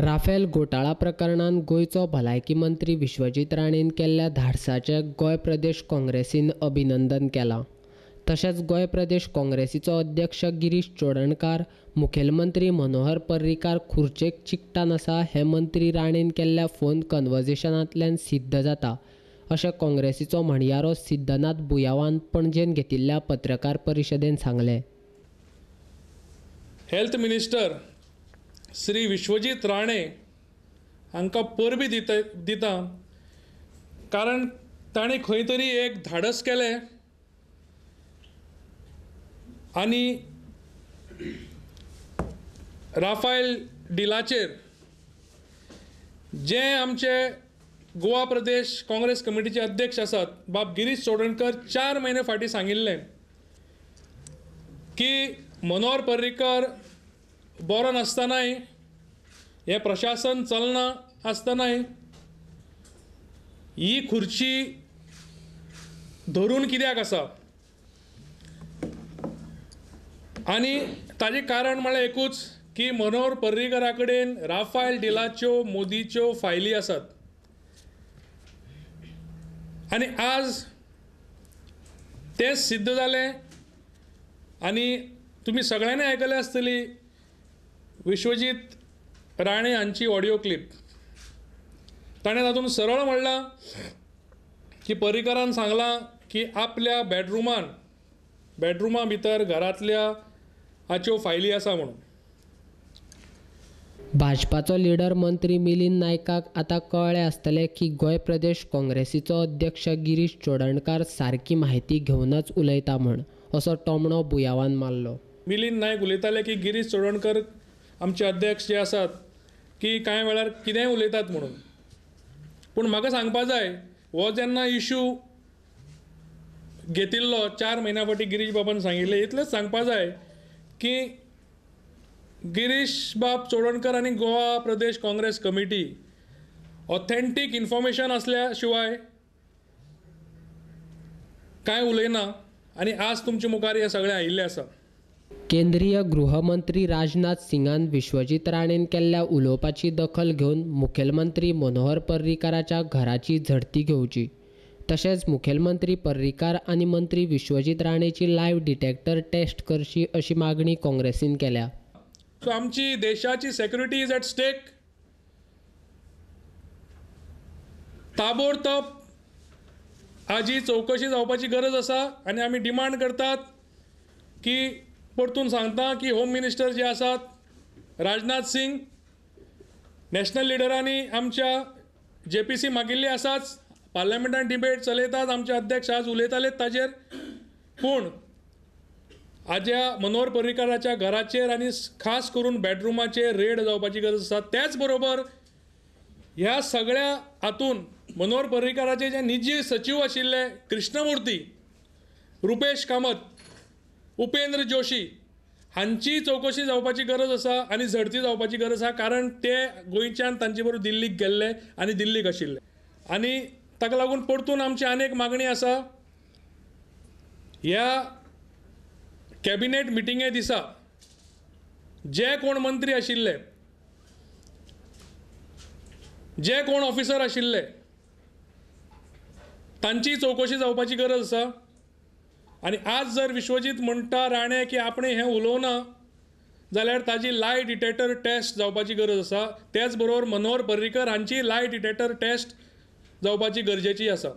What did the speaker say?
Rafael घोटाळा प्रकरणान गोंयचो भलायकी मंत्री विश्वजीत राणेन केल्ल्या धाडसाचें गोंय प्रदेश काँग्रेसीन अभिनंदन केलां. तशेंच गोंय प्रदेश काँग्रेसीचो अध्यक्ष गिरीश चोडणकार मुखेलमंत्री मनोहर पर्रीकार खुर्चेक चिकटान आसा हें मंत्री राणेन केल्ल्या फोन कन्वर्जेशनांतल्यान सिद्ध जाता अशें काँग्रेसीचो म्हणयारो सिद्धनाथ बुयावान पणजेन घेतिल्ल्या पत्रकार परिशदेन सांगलें. हेल्थ मिनिस्टर श्री विश्वजीत राणे हांकां परबीं दिता, कारण ताणें खंय तरी एक धाडस केलें आनी राफायल डिलाचेर जे आमचे गोवा प्रदेश काँग्रेस कमिटीचे अध्यक्ष आसात बाब गिरीश चोडणकर 4 म्हयने फाटीं सांगिल्लें की मनोहर पर्रीकर बरो नासतनाय, हें प्रशासन चलना आसतनाय ही खुर्ची धरून कित्याक आसा आनी ताजें कारण म्हळ्यार एकूच की मनोहर पर्रीकरा कडेन राफायल डिलाच्यो मोदीच्यो फायली आसात आनी आज तें सिद्ध जालें. आनी तुमी सगळ्यांनी आयकलें आसतली विश्वजीत राणे हांची ऑडियो क्लिप. ताणें तातूंत सरळ म्हणलां की पर्रीकरान सांगलां की आपल्या बेडरुमा भितर घरांतल्या हाच्यो फायली आसा म्हणून. भाजपाचो लिडर मंत्री मिलिंद नायकाक आतां कळ्ळें आसतलें की गोंय प्रदेश काँग्रेसीचो अध्यक्ष गिरीश चोडणकार सारकी म्हायती घेवनच उलयता म्हण असो टोमणो बुयावान मारलो. मिलिंद नायक उलयताले की गिरीश चोडणकर आमचे अध्यक्ष जे आसात की कांय वेळार कितेंय उलयतात म्हणून, पूण म्हाका सांगपा जाय हो जेन्ना इशू घेतिल्लो 4 म्हयन्या फाटीं गिरीश बाबान सांगिल्लें, इतलेंच सांगपा जाय की गिरीश बाब चोडणकर आनी Goa Pradesh Congress committee authentic information आसल्या शिवाय कांय उलयना आनी आज तुमचे मुखार हें सगळें आयिल्लें आसा. केंद्रीय गृहमंत्री राजनाथ सिंगान विश्वजीत राणेन केल्ल्या उलोवपाची दखल घेवन मुखेलमंत्री मनोहर पर्रीकाराच्या घराची झडती घेवची, तशेंच मुखेलमंत्री पर्रीकार आनी मंत्री विश्वजीत राणेची लायव्ह डिटेक्टर टेस्ट करची अशी मागणी काँग्रेसीन केल्या. सो आमची देशाची सेक्युरिटी is at stake. ताबडतोब आजी चवकशी जावपाची गरज आसा आनी आमी डिमांड करतात की परतून सांगता की होम मिनिस्टर जे आसात राजनाथ सिंग नॅशनल लिडरांनी आमच्या जेपीसी मागिल्ली आसाच, पार्लमेंटान डिबेट चलयतात, आमचे अध्यक्ष आज उलयताले ताजेर, पूण आज्या मनोहर पर्रीकाराच्या घराचेर आनी खास करून बेडरुमाचेर रेड जावपाची गरज आसा. त्याच बरोबर ह्या सगळ्या हातून मनोहर पर्रीकाराचे जे निजी सचीव आशिल्ले कृष्णमूर्ती, रुपेश कामत, उपेंद्र जोशी हांची चवकशी जावपाची गरज आसा आनी झडती जावपाची गरज आसा, कारण ते गोंयच्यान तांचे बरोबर दिल्लीक गेल्ले आनी दिल्लीक आशिल्ले आनी ताका लागून परतून आमची आनी एक मागणी आसा, ह्या कॅबिनेट मिटिंगे दिसा जे कोण मंत्री आशिल्ले, जे कोण ऑफिसर आशिल्ले तांची चवकशी जावपाची गरज आसा. आनी आज जर विश्वजीत म्हणटा राणे की आपणें हें उलोवना जाल्यार ताजी लाय डिटेक्टर टेस्ट जावपाची गरज आसा. त्याच बरोबर मनोहर पर्रीकर हांची लाय डिटेक्टर टेस्ट जावपाची गरजेची आसा.